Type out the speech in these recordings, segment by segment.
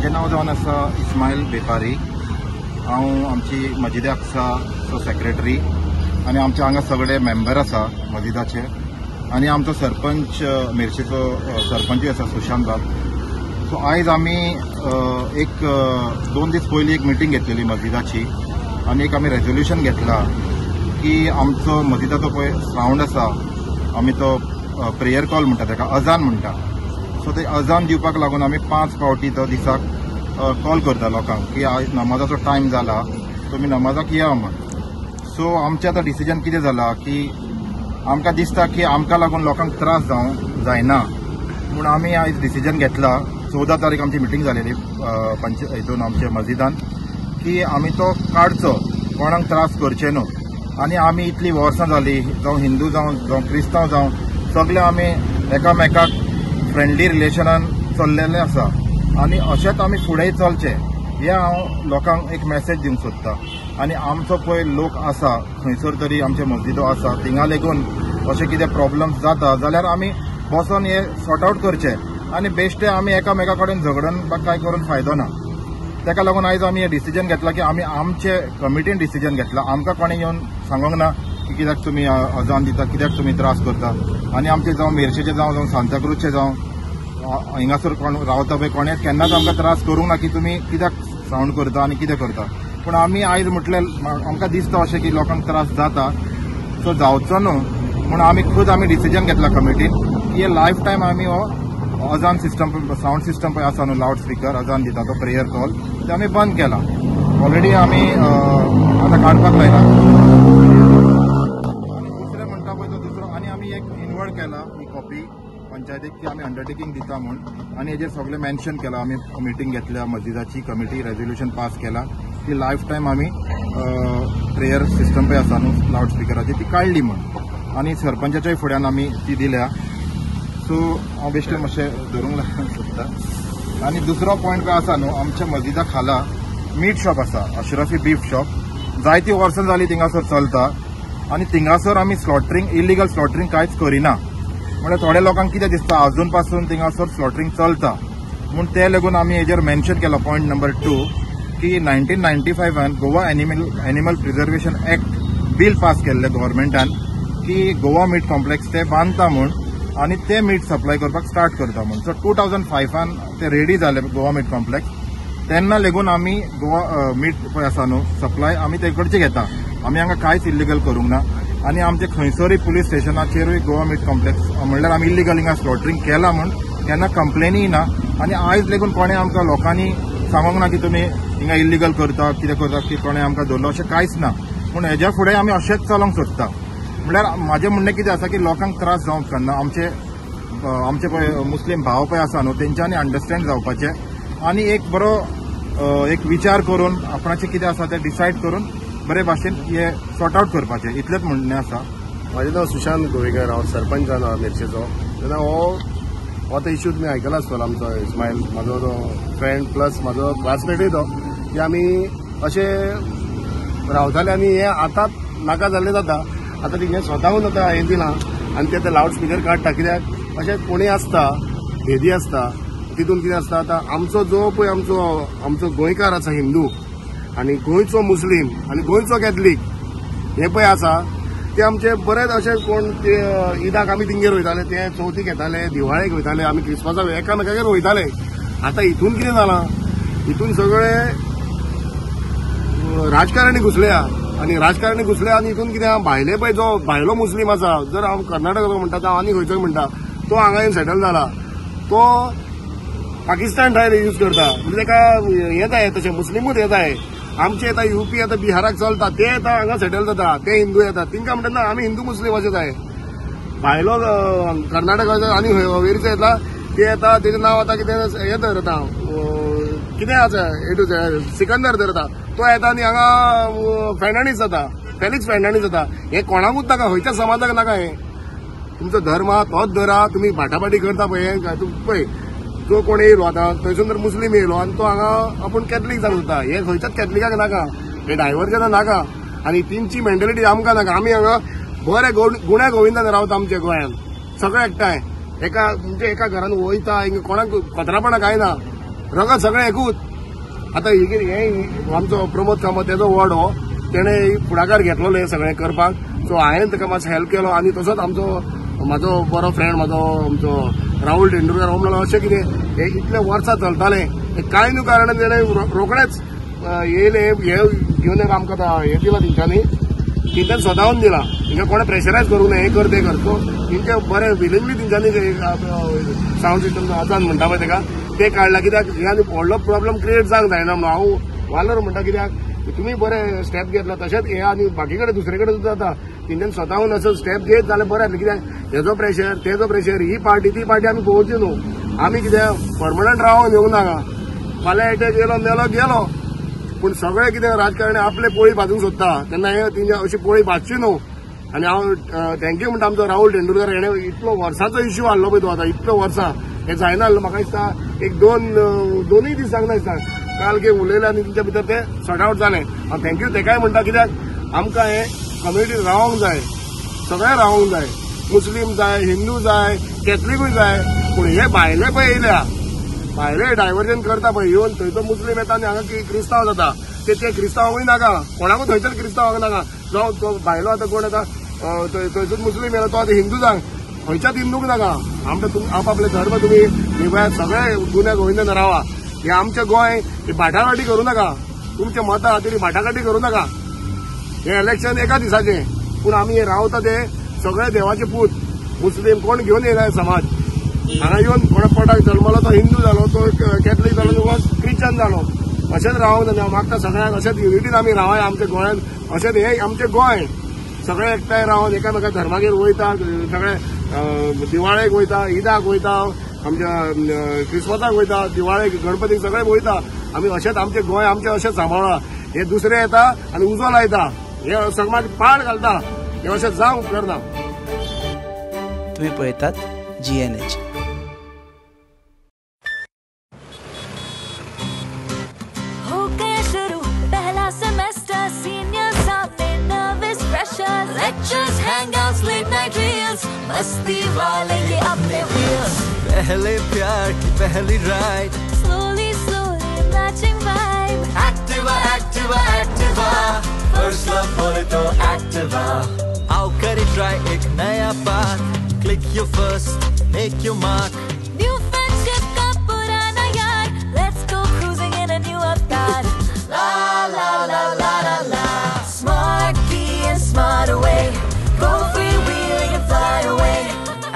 म्हाजें नांव जावन आसा इस्मायल बेपारी. हांव आमची मजिद अक्साचो सेक्रेटरी आनी आमच्या हांगा सगळे मेंबर आसा मजिदाचे आनी आमचो सरपंच मेरशेचो सरपंचूय आसा सुशांत बाब. सो आयज आमी एक 2 दीस पयलीं एक मिटींग घेतलेली मजिदाची आनी एक आमी रेजोल्युशन घेतला की आमचो मजिदाचो पळय सावंड आसा, आमी तो प्रेयर कॉल म्हणटा ताका, अजान म्हणटा. सो ते अजान दिवपाक लागून आमी 5 फावटी तो दिसाक कॉल करता लोकांक की आयज नमाजाचो टायम जाला, तुमी नमाजाक या म्हण. सो आमचें आतां डिसिजन कितें जाला की आमकां दिसता की आमकां लागून लोकांक त्रास जावंक जायना म्हूण आमी आयज डिसिजन घेतला. 14 तारीख आमची मिटींग जालेली पंच हितून आमच्या मजिदान की आमी तो काडचो, कोणाक त्रास करचे न्हू. आनी आमी इतलीं वर्सां जालीं, जावं हिंदू जावं जावं क्रिस्तांव जावं, सगळे आमी एकामेकाक फ्रेंडली रिलेशनान चल्लेलें आसा आनी अशेंच आमी फुडें चलचें हें हांव लोकांक एक मॅसेज दिवंक सोदता. आनी आमचो पळय लोक आसा खंयसर तरी आमचे मस्जिदो आसा थिंगा लेगून अशें कितें प्रॉब्लम्स जाता जाल्यार आमी बसोन हे सॉर्ट आवट करचे आनी बेश्टे आमी एकामेका कडेन झगडून बा कांय करून फायदो ना. ताका लागून आयज आमी हें डिसिजन घेतलां की आमी आमचे कमिटीन डिसिजन घेतलां. आमकां कोणें येवन सांगूंक ना की कित्याक तुमी अजान दिता, कित्याक तुमी त्रास करता. आनी आमचे जावं मेरशेचे जावं जावं सांताक्रूजचे जावं हिंगासर कोण रावता पळय कोणें केन्नाच आमकां त्रास करूंक ना की तुमी कित्याक सावंड करता आनी कितें करता. पूण आमी आयज म्हटलें आमकां दिसता अशें की लोकांक त्रास जाता, सो जावचो न्हू म्हूण आमी खुद आमी डिसिजन घेतला कमिटीन की हे लायफ टायम आमी हो अजान सिस्टम सावंड सिस्टम पळय आसा न्हू, लावड स्पिकर अजान दिता तो प्रेयर कॉल, ते आमी बंद केला. ऑलरेडी आमी आतां काडपाक लायला. आनी दुसरें म्हणटा पळय तो दुसरो आनी आमी एक इनवर्ड केला ही कॉपी पंचायतीक की आमी अंडरटेकींग दिता म्हूण आनी हेजेर सगळें मेन्शन केलां. आमी मिटींग घेतल्या मस्जिदाची कमिटी, रेजोल्युशन पास केला की लायफ टायम आमी प्रेयर सिस्टम पळय आसा न्हू लावड स्पिकराची ती काडली म्हूण आनी सरपंचाच्याय फुड्यान आमी ती दिल्या. सो हांव बेश्टें मातशें धरूंक सोदता. आनी दुसरो पॉयंट पळय आसा न्हू, आमच्या मस्जिदा खाला मीट शॉप आसा, अशरफी बीफ शॉप, जायतीं वर्सां जालीं थिंगासर चलता आनी थिंगासर आमी स्लॉटरींग, इलिगल स्लॉटरींग कांयच करिना. म्हणल्यार थोड्या लोकांक कितें दिसता अजून पासून थिंगासर स्लॉटरींग चलता म्हूण ते लागून आमी हेजेर मेन्शन केला पॉयंट नंबर 2 की 1995 Goa animal preservation act bill pass केल्लें गव्हर्मेंटान की गोवा मीट कॉम्प्लेक्स ते बांदता म्हूण आनी ते मीट सप्लाय करपाक स्टार्ट करता म्हूण. सो 2005 ते रेडी जाले गोवा मीट कॉम्प्लेक्स, तेन्ना लेगून आमी गोवा मीट पळय आसा न्हू सप्लाय आमी ते कडचे घेता. आमी हांगा कांयच इल्लिगल करूंक ना आनी आमचे खंयसरूय पुलीस स्टेशनाचेरूय गोवा मीट कॉम्प्लेक्स म्हणल्यार आमी इल्लिगल हिंगा स्लॉटरींग केला म्हूण केन्ना कंप्लेनूय ना. आनी आयज लेगून कोणें आमकां लोकांनी सांगूंक ना की तुमी हिंगा इल्लिगल करता, कितें करता, की कोणें आमकां धरलो, अशें कांयच ना. पूण हेज्या फुडें आमी अशेंच चलोवंक सोदता. म्हणल्यार म्हाजें म्हणणें कितें आसा की लोकांक त्रास जावंक उपकारना. आमचे आमचे पळय मुस्लीम भाव पळय आसा न्हू तेंच्यांनी अंडरस्टँड जावपाचें आनी एक बरो एक विचार करून आपणाचें कितें आसा तें डिसायड करून बरे भाशेन हे सॉर्ट आवट करपाचें, इतलेंच म्हणणें आसा. म्हाजें नांव सुशांत गोवेकर, हांव सरपंच जालो मेरशेचो. तेन्ना हो आतां इश्यू तुमी आयकला आसतलो. आमचो इस्मायल म्हाजो तो फ्रेंड प्लस म्हाजो क्लासमेटूय तो, की आमी अशे रावताले आनी हें आतां नाका जाल्लें जाता. आतां तिगें स्वताहून आतां हें दिलां आनी ते आतां लावड स्पिकर काडटा कित्याक अशें कोणूय आसता भेदी आसता तितून कितें आसता. आतां आमचो जो पळय आमचो आमचो गोंयकार आसा हिंदू आनी गोंयचो मुस्लीम आनी गोंयचो कॅथलीक हे पळय आसा ते आमचे बरेच अशे कोण ते ईदाक आमी तिंगेर वयताले, ते चवथीक येताले, दिवाळेक वयताले, आमी क्रिस्मसाक एकामेकागेर वयताले. आतां हितून कितें जालां, हितून सगळे राजकारणी घुसल्या आनी राजकारणी घुसल्या आनी हितून कितें भायले पळय जो भायलो मुस्लीम आसा, जर हांव कर्नाटकाचो म्हणटा जावं आनी खंयचो म्हणटा, तो हांगा येवन सेटल जाला, तो पाकिस्तान टायर यूज करता. म्हणजे ताका हें जाय तशें मुस्लिमूच हें जाय. आमचे येता युपी आतां बिहाराक चलता, ते येता हांगा सेटल जाता, ते हिंदू येता, तिंकां म्हणटा ना आमी हिंदू मुस्लीम अशें जाय. भायलो कर्नाटकाचो आनी वयरचो येता ते येता, तेजें नांव आतां कितें हें धरता, कितें आसा ए टू झेड सिकंदर धरता, तो येता आनी हांगा फेर्नांडीस जाता, फेलिक्स फेर्नांडीस जाता. हें कोणाकूच नाका, खंयच्या समाजाक नाका. हें तुमचो धर्म आहा तोच धरा, तुमी बाटाबाटी करता पळय. पळय जो कोण येयलो आतां थंयसून तर मुस्लीम येयलो आनी तो हांगा आपूण कॅथलीक जावन उरता, हें खंयच्याच कॅथलिकाक नाका, हें डायवर्जनां नाका आनी तेंची मेंटेलिटी आमकां नाका. आमी हांगा बरे गुण्या गोविंदान रावता आमच्या गोंयांत, सगळे एकठांय एका म्हणजे एका घरान वयता, कोणाक कोतरापणां कांय ना. रगत सगळें एकूच. आतां हे आमचो प्रमोद कामत तेजो वॉर्ड हो तेणें फुडाकार घेतलेलो हें सगळें करपाक. सो हांवें ताका मातसो हेल्प केलो आनी तसोच आमचो म्हाजो बरो फ्रेंड म्हाजो आमचो राहुल तेंडुलकर हो म्हणलो अशें कितें हे इतले वर्सां चलतालें कांय न्हू कारणान तेणें रोखडेच येयले हे घेवन एक आमकां हें दिलां तेंच्यांनी तेंच्यांनी स्वताहून दिलां. तेंकां कोणें प्रेशरायज करूंक ना हें कर तें कर. सो तेंचे बरें विलिंगली तेंच्यांनी सावंड सिस्टम आजान म्हणटा पळय तेका तें काडलां. कित्याक हे आनी व्हडलो प्रॉब्लम क्रिएट जावंक जायना म्हणून हांव वालोर म्हणटा. कित्याक तुमी बरें स्टेप घेतला तशेंच हे आनी बाकी कडेन दुसरे कडेन सुद्दां जाता. तेंच्यांनी स्वताहून असो स्टेप घेत जाल्यार बरें जातलें. कित्याक हेजो प्रेशर तेजो प्रेशर ही पार्टी ती पार्टी आमी पळोवची न्हू. आमी कितें परमनंट रावोन येवंक नाका. फाल्यां एटॅक येयलो मेलो गेलो. पूण सगळे कितें राजकारणी आपले पोळी भाजूंक सोदता तेन्ना हे तेंच्या अशी पोळी भाजची न्हू. आनी हांव thank you म्हणटा आमचो राहुल तेंडुलकर हेणें इतलो वर्सांचो इश्यू हाडलो पळय तो आतां इतलो वर्सां हें जायना आसलो. म्हाका दिसता एक दोनूय दीस जावंक ना दिसता काल कितें उलयलें आनी तेंच्या भितर तें सॉर्ट आवट जालें. हांव thank you तेकाय म्हणटा. कित्याक आमकां हें कम्युनिटी रावोंक जाय, सगळें रावोंक जाय, मुस्लीम जाय, हिंदू जाय, कॅथलिकूय जाय. पूण हे भायले पळय येयल्या भायले डायवर्जन करता पळय येवन थंय तो मुस्लीम येता आनी हांगा क्रिस्तांव जाता ते क्रिस्तांवांकूय नाका, कोणाकूय थंयसर क्रिस्तांवांक नाका. जावं तो भायलो आतां कोण येता थंयसर मुस्लीम येयलो तो आतां हिंदू जावंक खंयच्याच हिंदूक नाका. आमकां आपआपले धर्म तुमी निभायात, सगळे गुन्या गोविंदान रावा. हे आमचें गोंय ही बाटाबाटी करूं नाका, तुमच्या मता खातीर बाटाबाटी करूं नाका. हे इलेक्शन एका दिसाचें पूण आमी हे रावता ते सगळे देवाचे पूत. मुस्लीम कोण घेवन येयला समाज हांगा येवन कोणा पोटाक जल्मलो तो हिंदू जालो, तो कॅथलीक जालो, तो क्रिश्चन जालो. अशेंच रावंक जाय. हांव मागता सगळ्यांक अशेंच युनिटीन आमी रावया आमच्या गोंयांत. अशेंच हे आमचें गोंय सगळे एकठांय रावन एकामेका धर्मागेर वयता, सगळे दिवाळेक वयता, ईदाक वयता, आमच्या क्रिस्मसाक वयता, दिवाळेक गणपतीक सगळे वयता. आमी अशेंच आमचें गोंय आमचें अशेंच सांबाळा. हे दुसरे येता आनी उजो लायता, हे समाज पाड घालता, हे अशें जावंक करना. तुम्ही पळयतात GNH. हो गया शुरू पहला सेमेस्टर, सीनियर सामने nervous pressure, lectures, hangouts, late night reels, मस्ती वाले ये अपने व्हील्स. पहले प्यार की पहली ride, slowly slowly matching vibe. Activa Activa Activa, first love बोले तो एक्टिवा. आओ करे ट्राई एक नया path, click your first, make your mark. New friendship का पुराना यार, let's go cruising in a new avatar. La la la la la la, smart key and smart away, go freewheeling and fly away.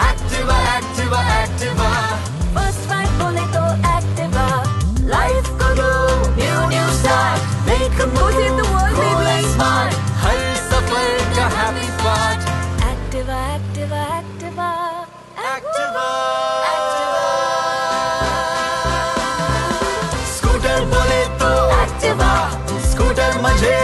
Activa Activa Activa, first ride बोले तो Activa. Life को दो new new start, make a move, cool and smart, हर सफर का happy part. Activa Activa Activa Activa. Scooter बोले तो Activa, scooter मजे